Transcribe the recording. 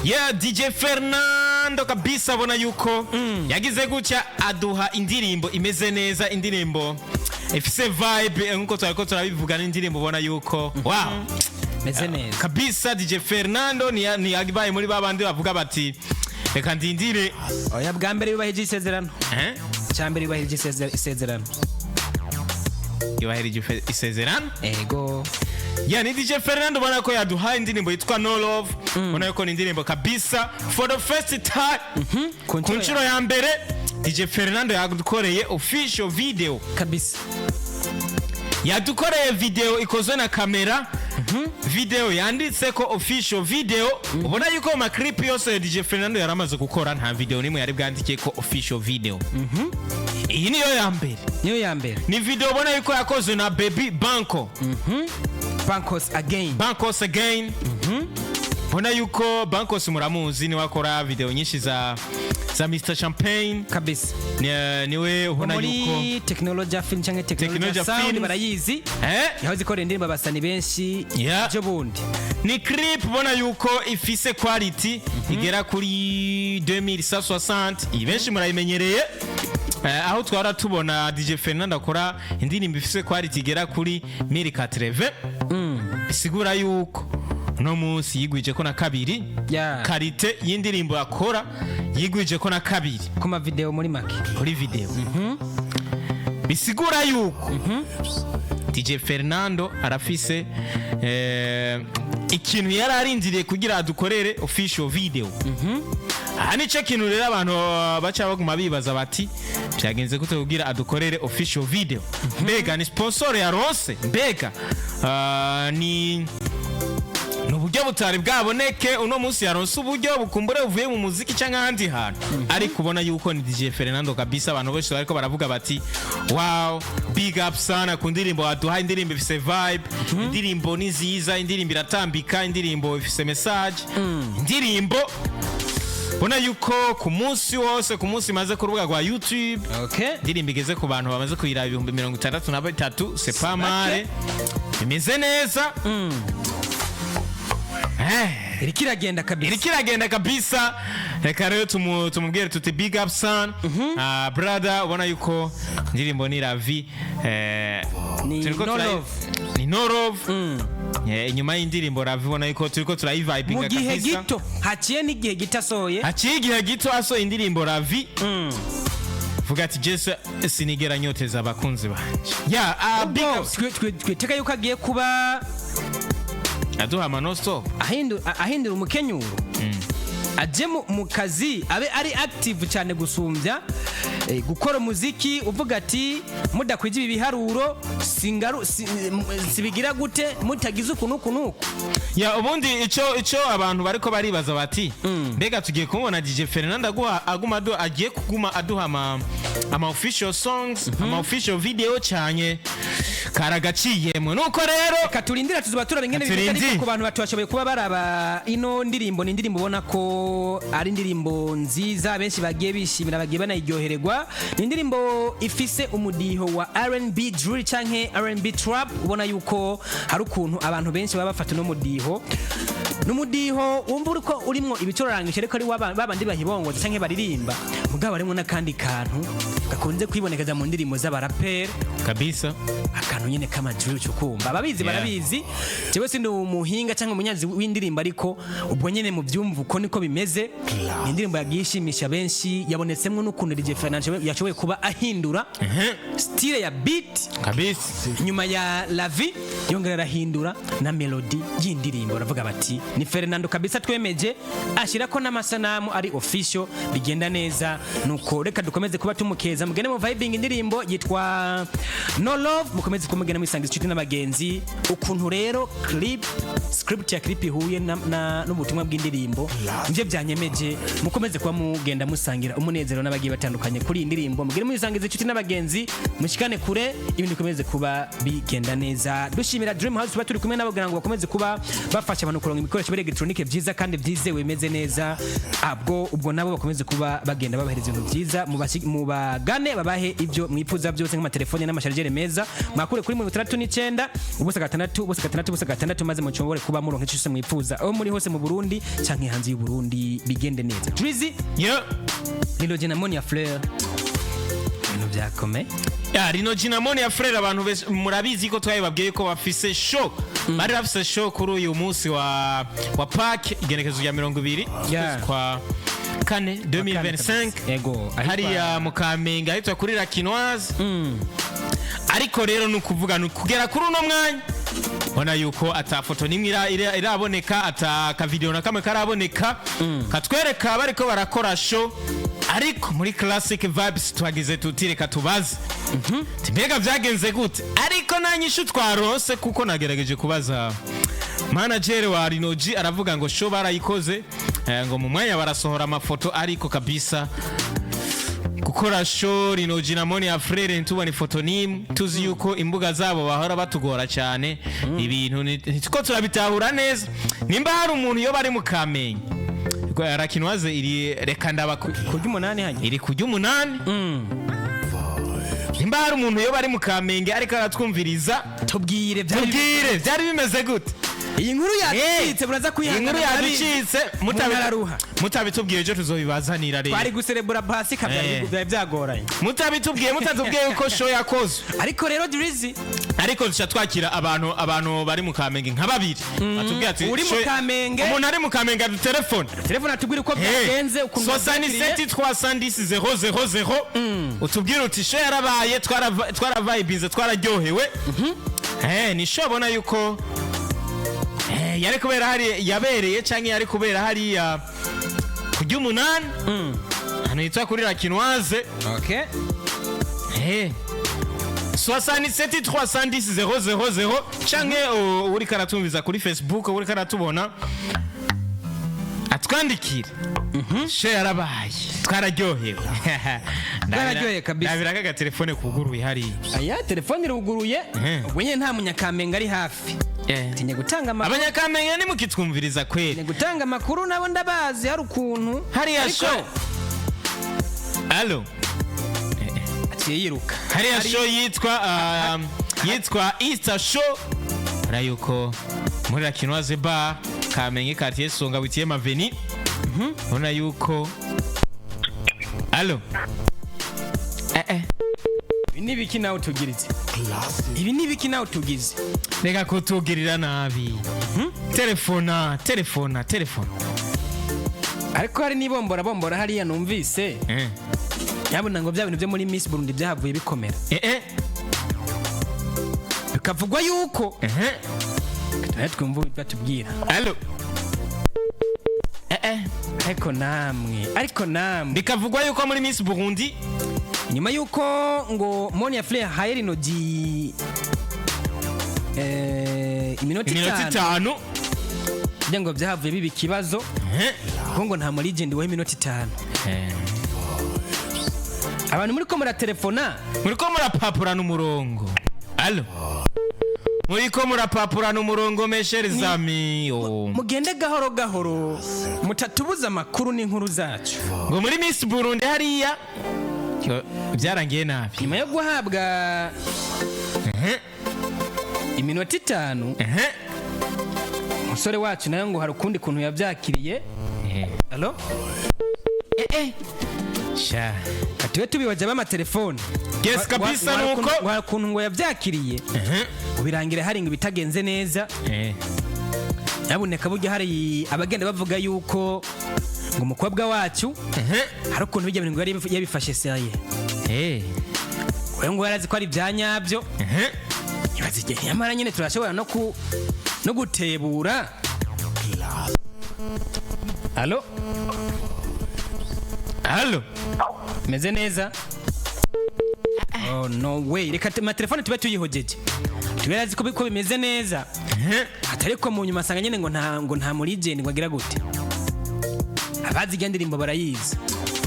Yeah, DJ Fernando kabisa, abona yuko yagize gutya aduha indirimbo imeze neza, indirimbo ifise vibe, nkuko twariko turabivuga, n'indirimbo ubona yuko wow. Meze neza. Kabisa, DJ Fernando ni yabaye muri babandi bavuga bati: "Reka ndindire." Oya, bwa mbere yubahirije isezerano. Eh? Cya mbere yubahirije isezerano. Yubahirije isezerano. Ego. Ya, ni DJ Fernando, ubona ko yaduhaye indirimbo yitwa No Love. Ubona ko ni indirimbo kabisa for the first time, ku ku nshuro ya mbere DJ Fernando yadukoreye official video. Yadukoreye video ikozwe na kamera, video yanditse ko official video. Ubona yuko mu ma clip yose ya DJ Fernando yaramaze gukora, nta video nimwe yari bwandike ko official video. Iyi niyo ya mbere. Niyo ya mbere. Ni video ubona yuko yakozwe na Baby Banko. Bankos again. Bankos again. Ubona yuko Bankos muramuzi, niwe akora video nyinshi za Mr Champagne. Niwe ubona yuko Muri Technology Film cyangwa Technology Technology Sound Films. barayizi. Yahoze ikora indirimbo abasani benshi byo bundi. Ni clip ubona yuko ifise quality igera kuri 2160. Iyi benshi murayimenyereye. Aho twara tubona DJ Fernando akora indirimbo ifise quality igera kuri 1080, bisigura yuko uno munsi yigwije ko na kabiri. Qualité y'indirimbo akora yigwije ko na kabiri. Ku ma video muri make. Kuri video, bisigura yuko DJ Fernando arafise ikintu yari arindiriye kugira adukorere official video. Aha nico kintu rero abantu baca baguma bibaza bati: "Byagenze gute kugira adukorere official video? Mbega ni sponsor yaronse? Mbega ni uburyo butari bwaboneke uno munsi yaronse uburyo bukumbure buvuye mu muziki cyangwa ahandi hantu?" Ariko ubona yuko ni DJ Fernando kabisa. Abantu bose bariko baravuga bati: "Wow, big up sana ku ndirimbo waduhaye. Indirimbo ifise vibe, indirimbo ni nziza, indirimbo iratambika, indirimbo ifise message." Indirimbo ubona yuko ku munsi wose, ku munsi maze ku rubuga rwa YouTube, indirimbo igeze ku bantu bamaze kuyiraba 63,000. C'est pas mal, imeze neza. Iriko iragenda kabisa. Iriko iragenda kabisa. Reka rero tumubwire tuti: "Big up son, brother." Ubona yuko indirimbo ni ravi, Ni turiko No Love. Ni No Love. Inyuma y'indirimbo Ravi, ubona yuko turiko Mu turayivibinga gihe kabisa. gito, haciye n'igihe gito asohoye. Haciye igihe gito asohoye indirimbo Ravi, vuga ati: "Jese sinigera nyoteza abakunzi banje." Ya, big Ubwo up. Twitega yuko agiye kuba Aduha ama no stop. Ahindura umukenyuro, aje mu kazi, abe ari active cyane gusumbya gukora umuziki uvuga ati: "Mudakwije ibi biharuro singaru sibigira gute, mutagize uku n'uku n'uku." Ya, ubundi ico abantu bariko baribaza bati: "Mbega tugiye kumubona DJ Fernando aguha aguma agiye kuguma aduha ama official songs, ama official video cyane?" Karagaciyemwe nuko rero. Reka turindire, tuzoba turaba ingene bimeze. Turindire. Ariko ku bantu batashoboye kuba baraba ino ndirimbo, ni indirimbo ubona ko ari indirimbo nziza, benshi bagiye bishimira, bagiye banayiryohererwa. Ni indirimbo ifise umudiho wa R&B drill canke R&B trap. Ubona yuko hari ukuntu abantu benshi baba bafata uno mudiho. N'umudiho wumva uriko urimwo ibicurangisho, ariko ari babandi bahibongoza canke baririmba, mugabo harimwo n'akandi kantu gakunze kwibonekeza mu ndirimbo z'abaraperi. Akantu nyene k'ama drill ukumva ababizi barabizi. Jewe sindi umuhinga cyangwa umunyazi w'indirimbo, ariko ubwo nyene mu byumva uko niko bimeze. Ni indirimbo yagiye ishimisha benshi, yabonetsemwo n'ukuntu DJ Fernando yashoboye kuba ahindura style ya beat. Nyuma ya La Vie yongera arahindura na melody y'indirimbo. Baravuga bati: "Ni Fernando kabisa twemeje." Ashyirako n'amasanamu ari official, bigenda neza. Nuko reka dukomeze kuba tumukeza, mugende mu vibing. Indirimbo yitwa No Love, mukomeze kumugenda mwisangiza inshuti n'abagenzi. Ukuntu rero clip, script ya clip ihuye n'ubutumwa bw'indirimbo, nivyo byanyemeje. Mukomeze kuba mugenda musangira umunezero n'abagiye batandukanye. cyane kuri iyi ndirimbo. Mugire muyisangiza inshuti n'abagenzi, mushikane kure, ibintu bikomeze kuba bigenda neza. Dushimira Dream House tuba turi kumwe nabo kugira ngo bakomeze kuba bafasha abantu kuronka ibikoresho bya electronique byiza kandi byizewe, bimeze neza. Abwo ubwo nabo bakomeze kuba bagenda babahereza ibintu byiza, mubagane babahe ibyo mwifuza byose, nk'amatelefone n'amasharijere meza. Mwakure kuri 69 0 6 0 6 0 6, maze mushobore kuba muronka icyo cyose mwifuza aho muri hose mu Burundi canke hanze y'u Burundi, bigende neza. Drizzy, Yo. Lino G na Monia Fleur, ibintu byakomeye. Ya, Lino G na Monia Fleur, abantu benshi murabizi ko twabibabwiye ko bafise show, bari bafise show kuri uyu munsi wa Pâques, igenekerezo rya 20 kwa kane 2025, Yego. Hariya mu Kamenge ahitwa kuri La Kinoise. Ariko rero ni ukuvuga ni kugera kuri uno mwanya ubona yuko ata foto nimwe iraboneka, ata kavideo na kamwe karaboneka katwereka bariko barakora show. Ariko muri Classic Vibes twagize tuti reka tubaze. Ati, mbega byagenze gute? Ariko nta nyishu twaronse, kuko nagerageje kubaza manager wa Lino G, aravuga ngo show barayikoze, ngo mu mwanya barasohora amafoto. Ariko kabisa gukora show Lino G na Monia Fleur ntitubone ifoto n'imwe, tuzi yuko imbuga zabo bahora batugora cyane, ibintu ntituko turabitahura neza. Nimba hari umuntu iyo bari mu Kamenge, Rakinwaze iri, reka ndaba Kurya umunani hanyuma. Iri kujya umunani. Nimba hari umuntu iyo bari mu Kamenge ariko aratwumviriza, tubwire byari tubwire byari bimeze gute. Iyi nkuru yaducitse, buraza Iyi kwihangana. nkuru yaducitse. Muntararuha. Mutabitubwiye ejo tuzobibazanira rero. Twari guserebura Pasika, byari byagoranye. Mutabitubwiye, mutatubwiye yuko show yakozwe. Ariko rero Drizzy, Ariko duca twakira abantu bari mu Kamenge nka babiri batubwira ati Uri mu Kamenge. Umuntu ari mu Kamenge adutelefone. Telefone atubwire uko byagenze, ukuntu babyakiriye. 67 310 000, utubwire uti show yarabaye, twaravayibize, twararyohewe. Ni show abona yuko yari kubera hari yabereye canke yari kubera hariya kurya umunani ahantu hitwa kuri La Kinoise. 67 310 000, canke uriko aratumviza kuri Facebook, uriko aratubona, atwandikire. Show yarabaye, twararyohewe. Twararyohewe kabisa. Ndabira agatelefone kuguruye hariya. Aya telefone iruguruye. Ubwo nyine nta munyakamenge ari hafi, tinya gutanga amakuru. Abanyakamenge nimukitwumviriza kweri. Tinya gutanga amakuru, nabo ndabazi hari ukuntu. Hariya Ariko show, allo? Aciye yiruka. Hariya show yitwa Easter Show, urabona yuko muri La Kinoise Bar, Kamenge, quartier Songa, 8e avenue. Ubona yuko, allo? Ibi ni ibiki nawe utugize? Ibi ni ibiki nawe utugize? Reka kutugirira nabi. Telefona, telefona, telefona. Ariko hari n'ibombora bombora hariya numvise. Nyabona ngo bya bintu byo muri Miss Burundi byahavuye bikomera, bikavugwa yuko tunaye twumva batubwira. Allo? Ariko namwe, ariko namwe. Bikavugwa yuko muri Miss Burundi Nyuma yuko ngo Monia Fleur haye Lino G iminota iminota 5, 5, kugira ngo byahavuye biba ikibazo, kuko ngo nta mu legend waha iminota 5. Abantu muri ko muratelefona, Muriko murapapurana umurongo. Allo? Muriko murapapurana umurongo, mes chers amis. Oh. Mugende gahoro gahoro, mutatubuza amakuru n'inkuru zacu. Ngo muri Miss Burundi hariya yo, byarangiye nabi. Nyuma yo guhabwa iminota 5, umusore wacu nawe ngo hari ukundi kuntu yabyakiriye. Allo? Sha. Atiwe tubibaje b'amatelefone. Yes, kabisa nuko. Hari ukuntu ngo yabyakiriye, ngo birangira hari ngo ibitagenze neza. Nyabuneka burya hari abagenda bavuga yuko ngo umukobwa wacu hari ukuntu bijya bintu ngo yari yabifashe sérieux. We ngo yarazi ko ari ibya nyabyo. Ibaze igihe nyamara nyine turashobora no gutebura. Allo? Allo? Meze neza? Oh no way, reka amatelefone tube tuyihogeje, tube yarazi ko bimeze neza, atari ko mu nyuma asanga nyine ngo nta mu legend ngo agira gute. Abazi iyo ndirimbo barayizi.